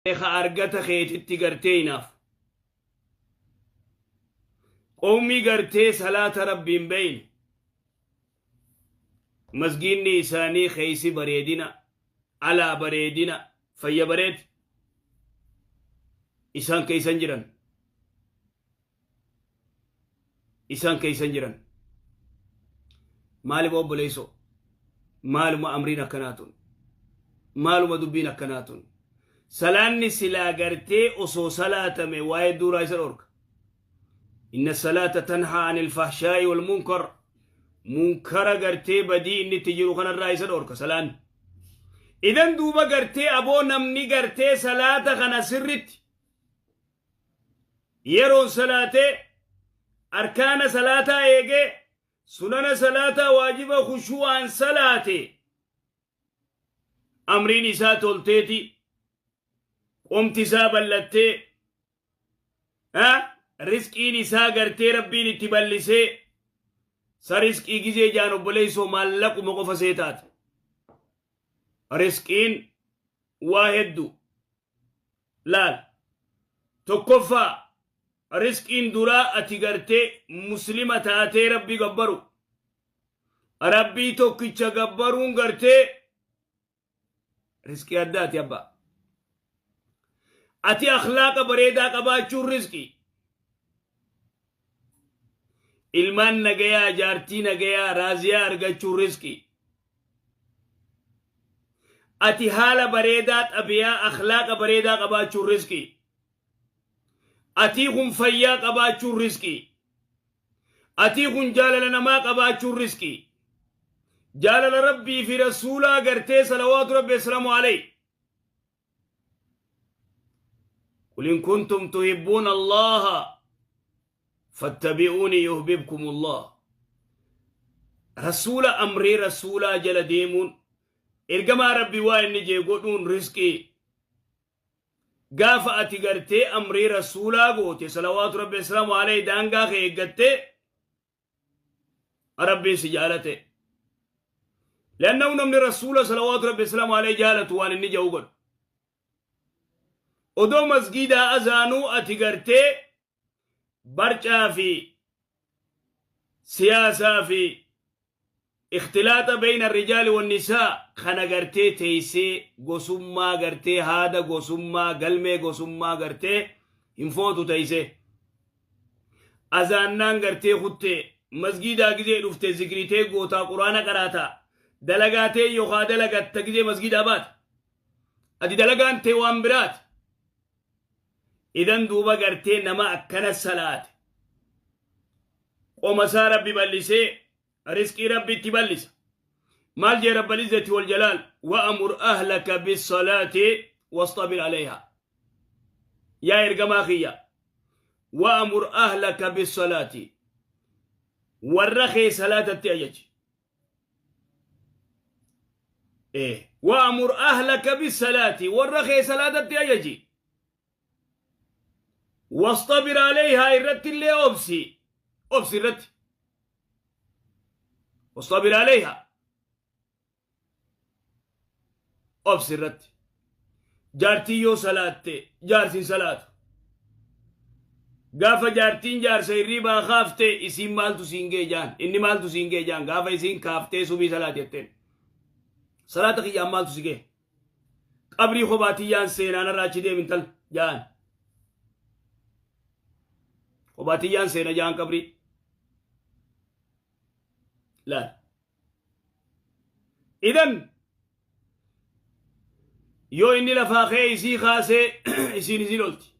Ka argata keetitti gartee hinaaf. Qowmii gartee salaata Rabbii hin beeyne. Masgiinni isaanii keeysi bareedina, alaa bareedina, fayya bareed. Isaan keeysan jiran. Isaan keeysan jiran. Maalima obboleessoo? Maaluma amriin akkanaa tun? Maaluma dubbiin akkanaa tun? Salaanni silaa gartee osoo salaatame waa'ee duuraa isa dhorka. Inna salaata tanhaa anil fahshaa'i wal munkar. Munkara gartee badii inni itti jiru kanarraa isa dhorka salaanni. Idan duuba gartee aboo namni gartee salaata kana sirritti yeroon salaatee arkaana salaataa eegee sunana salaataa waajiba khushuu'aan salaate amriin isaa tolteeti, qomti isaa bal'attee, risqiin isaa gartee Rabbiin itti bal'isee. Sa risqii gizee jaan obboleessoo maallaquma qofa see taate? Risqiin waa heddu laal. Tokkoffaa, risqiin duraa ati gartee muslima taatee Rabbii gabbaru, Rabbii tokkicha gabbaruun gartee risqii addaati abbaa. Ati akhlaaqa bareedaa qabaachuun risqii. Ilmaan nagayaa, jaartii nagayaa raaziyaa argachuun risqii. Ati haala bareedaa, xabiyaa, akhlaaqa bareedaa qabaachuun risqii. Atii kun fayyaa qabaachuun risqii. Atii kun jaalala namaa qabaachuun risqii. Jaalala Rabbii fi Rasuulaa gartee salawaatu Rabbi asalaamu alayhi. Qul in kuntum tuhibbuuna Allaha fattabi'uuni yuhbibkum Allah. Rasuula amrii rasuulaa jala deemuun, ergamaa Rabbi waa inni jee godhuun risqii. Gaafa ati gartee amrii rasuulaa goote salawaatu Rabbi asalaamu alayhi, daangaa kee eeggattee, Rabbiin si jaalate. Lannahu namni rasuula salawaatu Rabbi asalaamu alayhi jaalatu waan inni ja'u godhu. Odoo masgiidaa azaanuu ati gartee barcaa fi siyaasaa fi ikhtilaaxa beeyna rijaali wannisaa kana gartee teeysee gosummaa gartee haada gosummaa galmee gosummaa gartee hin footu, teeysee azaannaan gartee kuttee masgiidaa gizee dhufte zikritee gootaa, quraana qaraataa, dalagaatee yookaa dalagatta gizee masgiidaa baate ati dalagaan tee waan biraati. Idan duuba gartee nama akkana salaate qoma isaa Rabbi bal'isee risqii Rabbi itti bal'isa. Maal jee Rabbal izzati wal jalaal? Wa'amur ahlaka bissalaati wastabir alayha. Yaa ergamaa kiyya, wa'amur ahlaka bissalaati, warra kee salaatatti ajaji. Wa'amur ahlaka bissalaati, warra kee salaatatti ajaji. Wastabir alayhaa, irratti illee obsi, obsi irratti. Wastabir alayhaa, obsi irratti. Jaartiin yoo salaatte jaarsin salaatu. Gaafa jaartiin jaarsa hirriibaa kaafte, isiin maaltu siin gee jaan, inni maaltu siin gee jaan. Gaafa isiin kaaftee subii salaati jetteen, salaata kiyyaan maaltu si gee, qabrii kophaatiyyaan seenaan irraa achi deemin tal jaan, kophaatiyyaan seena jaan qabrii laal. Idan yoo inni lafaa ka'ee isii kaasee, isiin isii lolti.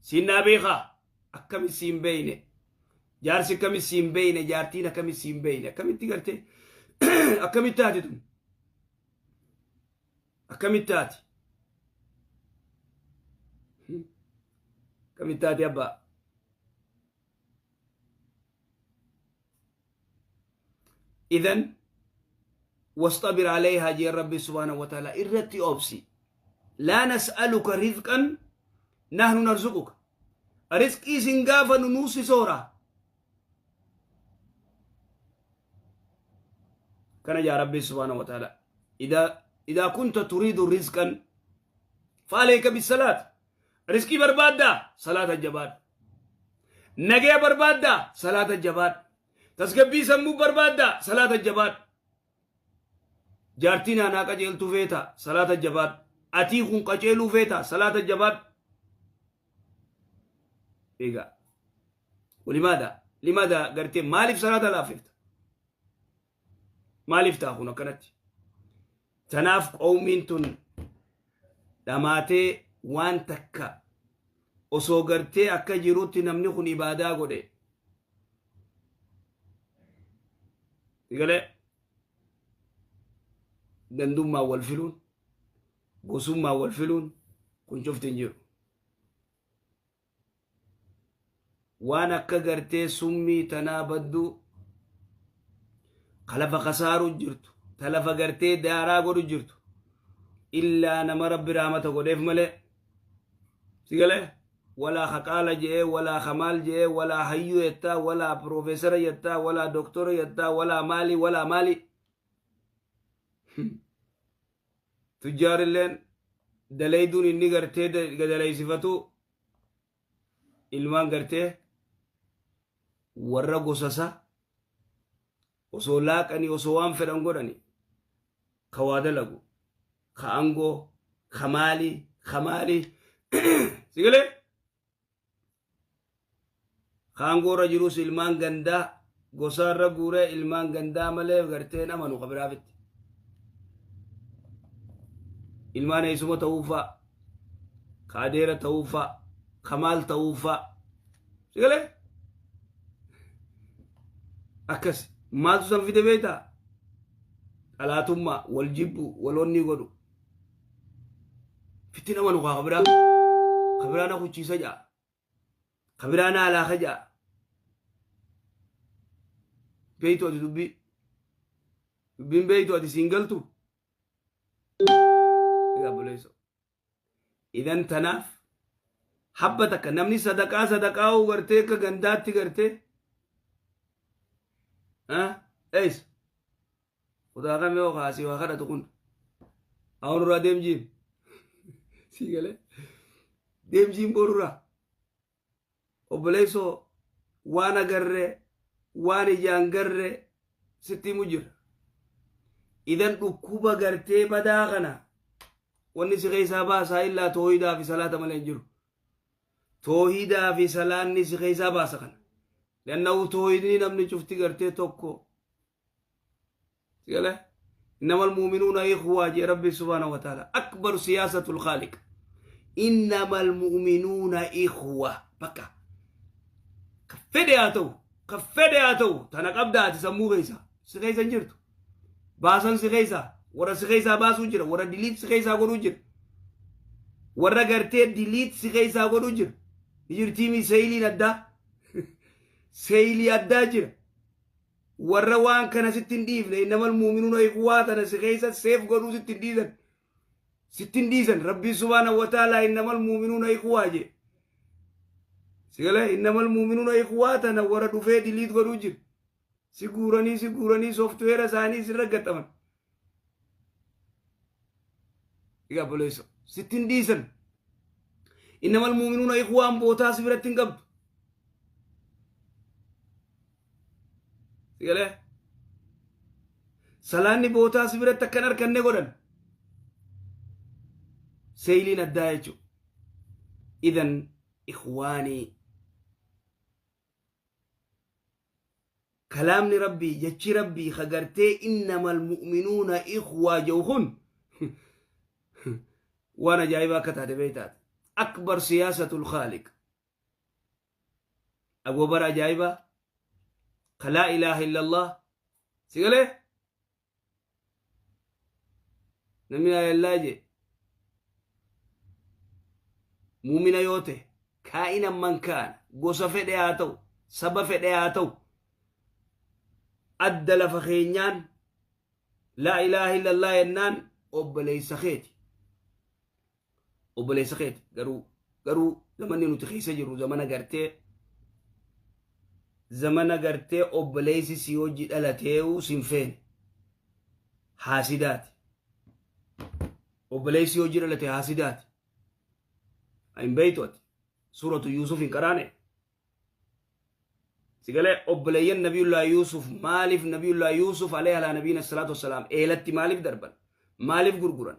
Siin naa beekaa, akkami siin beeyne jaarsi, akkami siin beeyne jaartiin, akkami siin beeyne, akkamitti gartee, akkamitti taati tun, akkamitti taati, akkamitti taati abbaa? Idan wasxabir alayhaa jeen Rabbi subhaanahu wa ta'ala, irratti obsi. Laa nas'aluka rizqan, nahnu narzuquka. Rizqii sin gaafannu, nuu si soora. Kana jaa Rabbi subhaanahu wa ta'ala. Idaa kunta turiidu rizqan. Fa'aleeka bisalaat. Riskii barbaaddaa? Salaata jabaadhu. Nagaya barbaaddaa? Salaata jabaadhu. Tasgabbii sammuu barbaaddaa? Salaata jabaadhu. Jaartiin aanaa qajeeltuu feeta? Salaata jabaadhu. Atii kun qajeeluu feeta? Salaata jabaadhu. Egaa limaada limaada gartee maaliif salaata laaffifta? Maaliif ta'a kun akkanatti? Tanaaf qawmiin tun dhamaatee waan takka osoo gartee akka jirutti namni kun ibaadaa godhe. Galee gandummaan wal filuun, gosummaan wal filuun kun cufti hin jiru. Waan akka gartee summii tanaa badduu ka lafa kasaaru jirtu, ta lafa gartee daaraa godhu jirtu, illaa nama Rabbi rahmata godheef malee. Si galee? Walaa haqaala je'ee, walaa kamaal je'ee, walaa hayyuu jettaa, walaa piroofeesara jettaa, walaa doktora jettaa, walaa maalii, walaa maalii. Tujjaarilleen dalayduun inni gartee gadaleessifatu ilmaan gartee warra gosasa osoo laaqanii, osoo waan fedhan godhani, ka waa dalagu, ka angoo, ka maalii, ka maalii. Si galee? Ka angoo irra jirus ilmaan gandaa gosaa irra guuree, ilmaan gandaa malee gartee amanu ka biraafitti. Ilmaan eessuma ta'uufaa, ka adeera ta'uufaa, ka maal ta'uufaa. Si galee? Akkas maaltu san fide beektaa? Dhalaatummaa, wal jibbu, wal onnii godhu. Fitti nama nu kaa kabiraa. Kabiraa na kuchiisa ja'a. Kabiraa na alaaka ja'a. Beeytu ati dubbii. Dubbiin beeytu ati siin galtu. Egaa buleessoo. Idan tanaaf habba takka namni sadaqaa sadaqaa'uu gartee akka gandaatti gartee eessa kutaa kamii yoo kaasii waa kadhatu kun awwan irraa deemjiin sii galee deemjiin boorurraa. Obboleessoo, waan agarree, waan ijaan garree sitti himu jira. Idan dhukkuba gartee badaa kana wanni si keessaa baasaa illaa toohidaa fi salaata malee hin jiru. Toohidaa fi salaanni si keessaa baasa kana. Lannahu toohidni namni cufti gartee tokko. Galee? إنما المؤمنون إخوة جي ربي سبحانه وتعالى. أكبر سياسة الخالق، إنما المؤمنون إخوة. بكا كفدي هاتو، كفدي هاتو تانا قبدا تسمو غيسا سغيسا جرتو باسن سغيسا ورا سغيسا باسو جرا، ورا delete سغيسا غورو جرا، ورا غرتي delete سغيسا غورو جرا. جرتيمي سيلي ندى سيلي أدى جرا warra waan kana sitti hin dhiifne. إنما المؤمنون إخوة tana si keessa seef godhuu sitti hin dhiisan, sitti hin dhiisan. Rabbii سبحانه وتعالى إنما المؤمنون إخوة je. Sigalee? إنما المؤمنون إخوة tana warra dhufee delete godhuu jira. Si guuranii, si guuranii software isaanii sirra gaxaman. Egaa boleessa, sitti hin dhiisan. إنما المؤمنون إخوة n bootaa si biratti hin qabdu. Sigalee? Salaanni bootaa si biratti akkan arkanne godhan. Seeyiliin addaa jechuudha. إذن إخواني, kalaamni Rabbii, jechi Rabbii kagartee إنما المؤمنون إخوة jedhu kun waan ajaa'ibaa akka taate beektaate. أكبر سياسة الخالق. Agoobara ajaa'ibaa ka لا إله إلا الله. Si galee? Namni laa ilaaha jee muumina yoo ta'e, كائنا من كان, gosa fedhe haa ta'u, saba fedhe haa ta'u, adda lafa keenyaan لا إله إلا الله jennaan obboleessa keeti, obboleessa keeti. Garuu zamanni nuti keessa jirru zamana gartee, zamana gartee obboleessi si hojii dhalatee'uu sin feene, haasidaati. Obboleessi hojii dhalate haasidaati. Hin beeytu ati. Suuratu Yuusuf hin qaraane. Sigalee obboleeyyan Nabiyullaa Yuusuf maaliif Nabiyullaa Yuusuf alayhi alaa nabiyina salaatu wassalaam eelatti maaliif darban? Maaliif gurguran?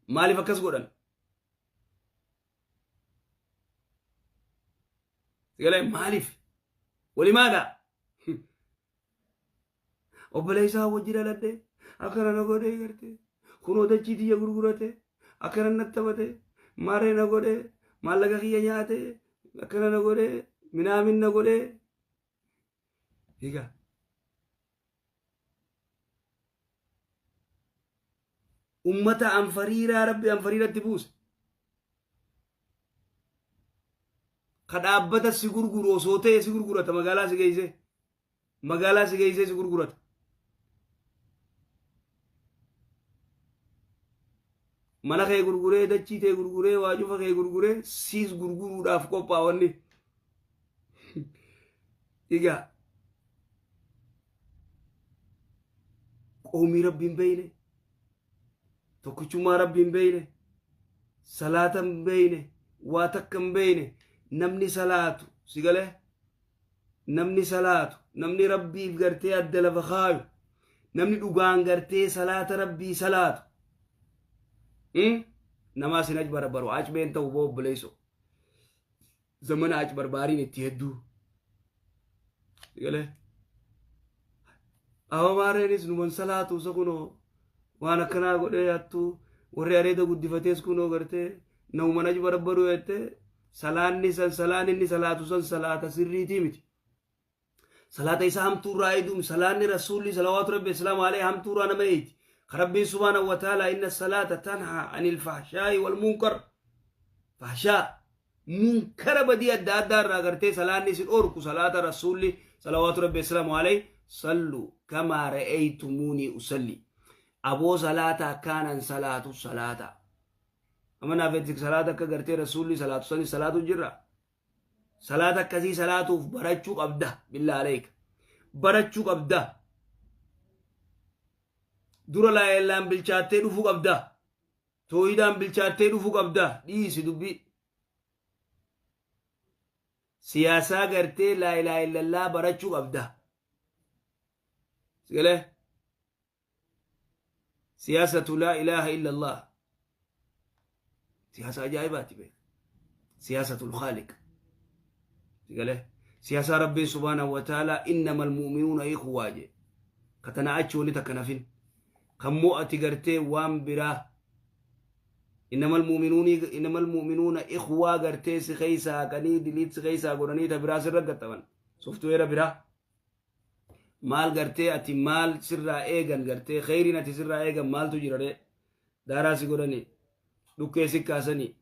Maaliif akkas godhan? Sigalee maaliif? Walimaadha. Obboleessaa wajji dhaladhe akkana na godhee garte kunoo dachii tiyya gurgurate akkana na taphate maaree na godhe maallaqa kiyya nyaate akkana na godhe minaamin na godhe. Egaa ummata anfariiraa rabbi anfariiratti buuse. Ka dhaabbata si gurguru osoo ta'e si gurgurata, magaalaa si geessee. Magaalaa si geessee si gurgurata. Mana kee gurguree, dachii tee gurguree, waa cufa kee gurguree siis gurguruudhaaf qophaawanni. Egaa qoomii rabbi hin beeyne, tokkichummaa rabbi hin beeyne, salaata hin beeyne, waa takka hin beeyne. Namni salaatu, si galee, namni salaatu, namni rabbiif gartee adda lafa kaayu, namni dhugaan gartee salaata rabbii salaatu namaa sin aj barbaru acbeen ta'u boo obboleesso zamana aj barbaariin itti hedduu galee awamaareenis numan salaatu isa kunoo waan akkanaa godhee hattuu warri areeda guddifatees kunoo gartee nauman aj barbaru jettee salaanni san salaan inni salaatu san salaata sirriitii miti. Salaata isa hamtuurraa eeduun salaanni rasuulli salawaatu rabbi islaamu alayhi hamtuurraa nama eegi. Ka rabbiin subhaanahu wa ta'ala inna salaata tanhaa anil fahshaa'i wal munkar. Fahshaa munkara badii adda addaa irraa gartee salaanni isin dhorku salaata rasuulli salawaatu rabbi islaamu alayhi sallu kamaa ra'aytumuunii usalli. Aboo salaata akkaanan salaatu salaata. Amma naaf eegsik salaata akka gartee rasuulli salaatu sanis salaatu jirra. Salaata akkasii salaatuuf barachuu qabda billaa aleeka. Barachuu qabda. Dura laayeellaan bilchaattee dhufuu qabda. Toohidaan bilchaattee dhufuu qabda. Dhiisi dubbii. Siyaasaa gartee laa ilaaha illallaa barachuu qabda. Sigalee? Siyaasatu laa ilaaha illallah. Siyaasa ajaa'ibaati beek. Siyaasatul khaaliq. Sigalee? Siyaasaa Rabbiin subhaanahu wa ta'ala innamal mu'minuuna ikhwaa jee. Ka tana achi wanni takka nafin. Kan mo'ati gartee waan biraa. Innamal mu'minuuna ikhwaa gartee si keessaa haqanii diliit si keessaa godhanii ta biraa sirra gaxxaban. Softweera biraa. Maal gartee ati maal sirraa eegan, gartee kheyriin ati sirraa eegan maaltu jira ree? Daaraa si godhanii dhukkee si kaasanii.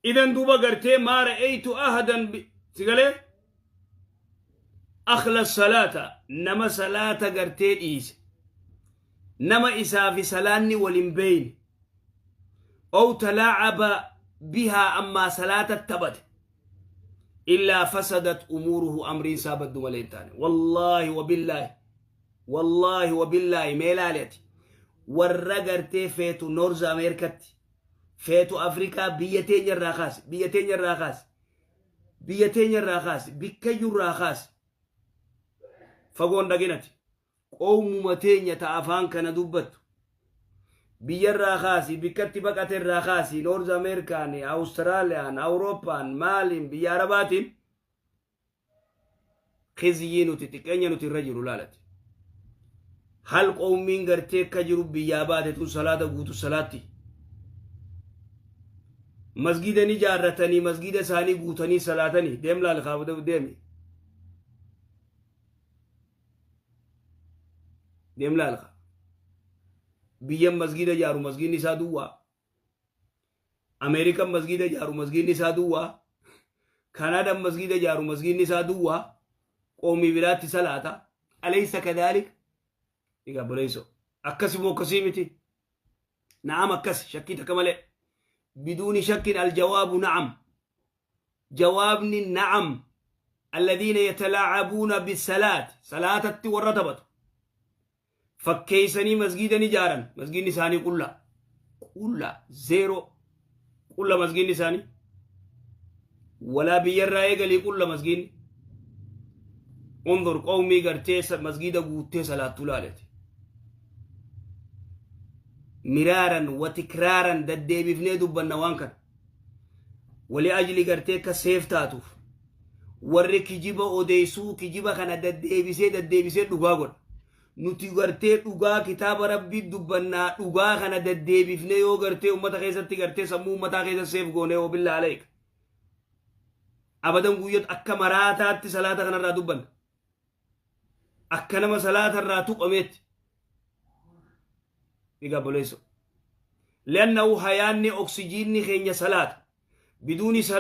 Idan duuba gartee maa ra'aytu ahadan si galee akhla salaata, nama salaata gartee dhiise, nama isaa fi salaanni wal hin beeyne, ow talaacaba bihaa, ammaa salaata taphate, illaa fasadat umuuruhu, amriin isaa baddu malee hin taane. Wallaahi wabillaahi, wallaahi wabillaahi, mee laali ati warra gartee feetu North Ameerikatti, feetu Afrikaa, biyya teenya irraa kaasi, biyya teenya irraa kaasi, biyya teenya irraa kaasi, bikkayyuu irraa kaasi, fagoon dhaginati qoomuma teenya ta afaan kana dubbattu, biyya irraa kaasi, bikkatti baqate irraa kaasi, North Ameerikaan, Awustiraaliyaan, Awurooppaan, maaliin, biyya Arabaatiin khizyii nuti xiqqeenya nuti irra jiru laalati. Hal qoomiin gartee akka jiru biyyaa baate tun salaata guutu salaatti. Masgida ni jaarratanii, masgida isaanii guutanii salaatanii deem laali kaafute deemi. Deem laali kaa. Biyyan masgida jaaru masgidni isaa duwwaa. Ameerikan masgida jaaru masgidni isaa duwwaa. Kanaadaan masgida jaaru masgidni isaa duwwaa. Qoomii biraatti salaata. Alaysa kadhaalik? Egaa boleessoo. Akkasi moo akkasii miti? Na'am, akkas shakkii takka malee. Biduuni shakkin aljawaabu na'am. Jawaabni na'am. Alladhiina yatalaacabuuna bisalaati. Salaatatti warra taphatu. Fakkeessanii masgiida ni ijaaran. Masgiidni isaanii qulla. Qulla. Zeeroo. Qulla masgiidni isaanii. Walaa biyyarraa eegalii qulla masgiinni. Unzur qawmii gartee masgiida guuttee salaattuu laalete. Miraaran wa tikraaran daddeebifnee dubbanna waan kana. Wali ajli gartee akka seef taatuuf. Warri kijiba odeessuu kijiba kana daddeebisee daddeebisee dhugaa godha. Nuti gartee dhugaa kitaaba Rabbii dubbannaa, dhugaa kana daddeebifnee yoo gartee ummata keessatti gartee sammuu ummataa keessa seef goonee, wabillaa aleek. Abadan guyyatu akka maraataatti salaata kanarraa dubbanna. Akka nama salaata irraa tuqameetti. Egaa boleessa. Li'annahu hayaanni oksijiinni keenya salaata. Biduuni